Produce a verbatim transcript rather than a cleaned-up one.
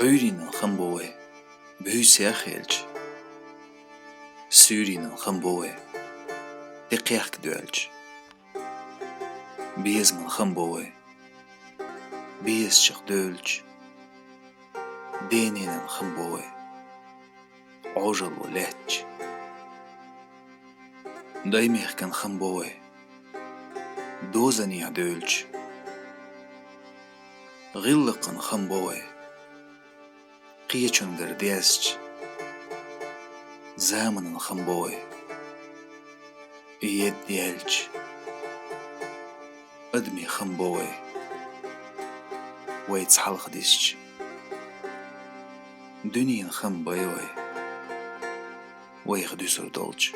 Суьйренан хам бо вай, буьйсех хилча. Суьйренан хам бо вай, тӀе кхехка доьлча. Безаман хам бо вай, безачех доьлча. Дененан хам бо вай, Ӏожалло лаьттача. Даймехкан хам бо вай, дозанехьа доьлча. ГӀиллакхан хам бо вай, кхечунгара дезача. Заманан хам бо вай, едда даьлча. Адамий хам бо вай, вайца хьалха дисча. Дуьненан хам бо вай, вайх дуьсур долча.